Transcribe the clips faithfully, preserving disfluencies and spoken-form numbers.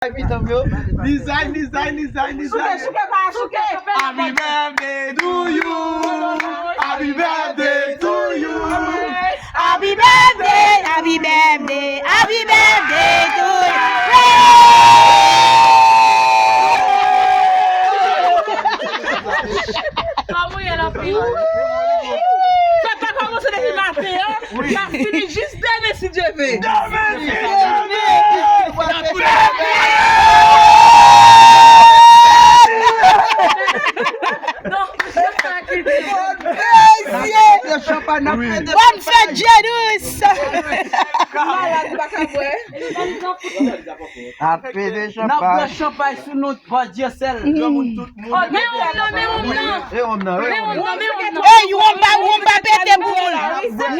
Design, design, design, design. Souke, souke, pa souke. Happy birthday to you. Happy birthday to you. Happy birthday, happy birthday, happy birthday to you. Kòman y a la fi? Fèt la kòmanse depi maten an. L ap fini jis demen si Dye vle. Bòn fèt, Dye dous! Malad, pa ka bwè. Ap pede chanpay. N ap bwè chanpay sou non Bondye sèl. Granmoun tout moun. Men yon nan, men yon nan. E wonm nan, e wonm nan. Ey, wonm pa, wonm pa pete pou ou.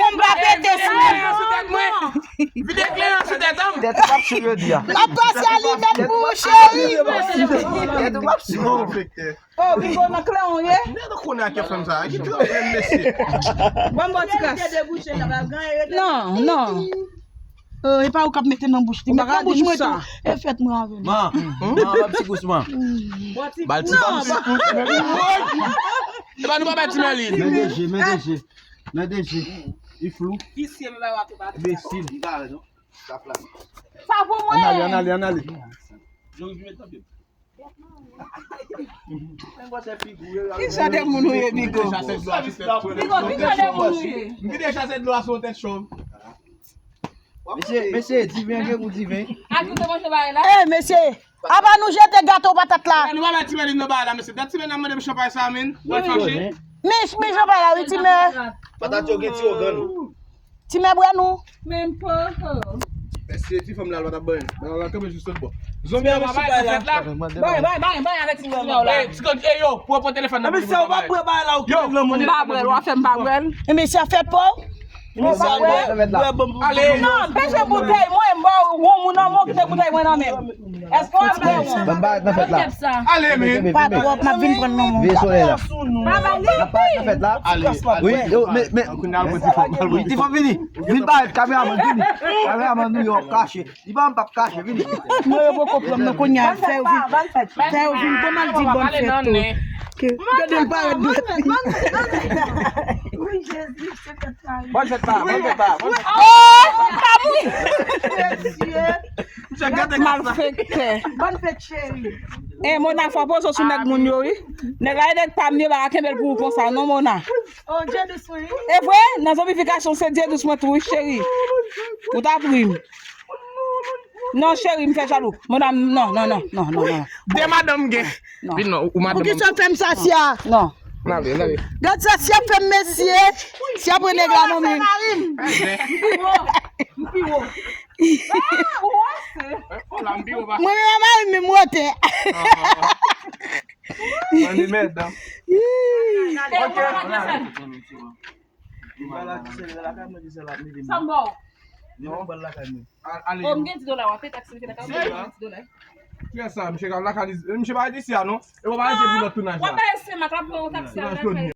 Wonm pa pete sou ou. Vide ekleran sou tèt an. Tèt ou p ap sou jodi a. M ap pase alimèt pou ou, cheri. Tèt ou p ap sou. Oh, Bigo nan klan ou ye? Nèg konnen ak fèm sa. Ki tranble mesye. Ban m bò ti kras. Non, non. Oh, e pa ou k ap mete nan bouch li. Met nan bouch mwen tou. E fèt mwen avè l. Man, man, ba ti gous man. Ba ti gous. E pa nou pa ba ti Merlin. Men de je, men de je. Men de je. Li flou. Visye, men ba w ap pati. Enbesil. Sa pou mwen. Ann ale, ann ale, ann ale. Ki jan de moun ou ye, Bigo? Bigo, ki jan de moun ou ye? M kite chasè dlo a sou tèt chòv. Mesye, mesye, diven, gen gou diven. Ajoute manje bagay la. Eh, mesye, apa nou jete gato patat la? Nou pa mèt ti Mèlin nan bagay la, mesye. Dat ti Mèlin ap mande m chanpay sa, men. Mwen fache. Men, men chanpay la, wi, ti mè. Patat yo gen ti ogan. Ti mè bwè nou. Men po. Mesye, ti fanm la, l pa t ap bay. Bagay la kanpe jis lòt bò. Zonbi a pa bay nan fèt la. Bay, bay, bay, bay avèk ti fanm la. Eh, ti kòd, eh, yo, pran, pran telefòn nan. Mesye, ou pa bwè bagay la, ou kite granmoun. M pa bwè l, w ap fè m pa bwè l. Mesye, fèt pou ou? Ale. Non, pèse boutèy mwen, m ba w yon moun nan men w kite boutèy mwen nan men m. Èske w ap bay mwen? Ban m barèt nan fèt la. Ale, men. Pa twòp, m ap vin pran nan men w. Veye solèy la. N ap barèt nan fèt la. Ale. Wi, yo, men, men. Ti fanm vini. Vin barèt, kameramann, vini. Kameramann nou yo ap kache. Li pa m p ap kache, vini. Mwen yo poko pran m nan kounye a, fè yo vin, fè yo vin pran m al di bòn fèt tou. Gade l parèt dwèt li. Bòn fèt pa, bòn fèt pa, bòn fèt pa. Oh, pa mouri. Malfektè. Bòn fèt cheri. Eh, Mona, fò poze w sou nèg moun yo, wi. Nèg la, e nèg pa m ye, pa kenbe l pou ou konsa, non, Mona. Oh, Dye dous mwen. E vre, nan zonbifikasyon, se Dye dous mwen tou, wi, cheri. Ou t ap ri m. Non, cheri, m fè jalou. Madanm, non, non, non. De madanm gen. Non. Vin non, ou madanm. Poukisa w fè m sa, Sia? Non. N ale, n ale. Gad sa, Sia fè m, mesye. Sia pran nèg la nan men m. M pi wo. M pi wo. Mwen menm a mari m, men m wote. Mande mèt, non. Ok. Li pa la ki sèl lakay mwen, ki sèl ap mete mwen. Sa m ba w? Li menm pral lakay mwen. Ale. Oh, m gen dis dola, w ap peye taksi, m gen lakay mwen, m gen dis dola. Kiyès sa? Misye ka lakay, misye pa rete isi a, non? E w ap arete pou lòt tounaj la. W ap bay se mak la pran yon taksi a lakay.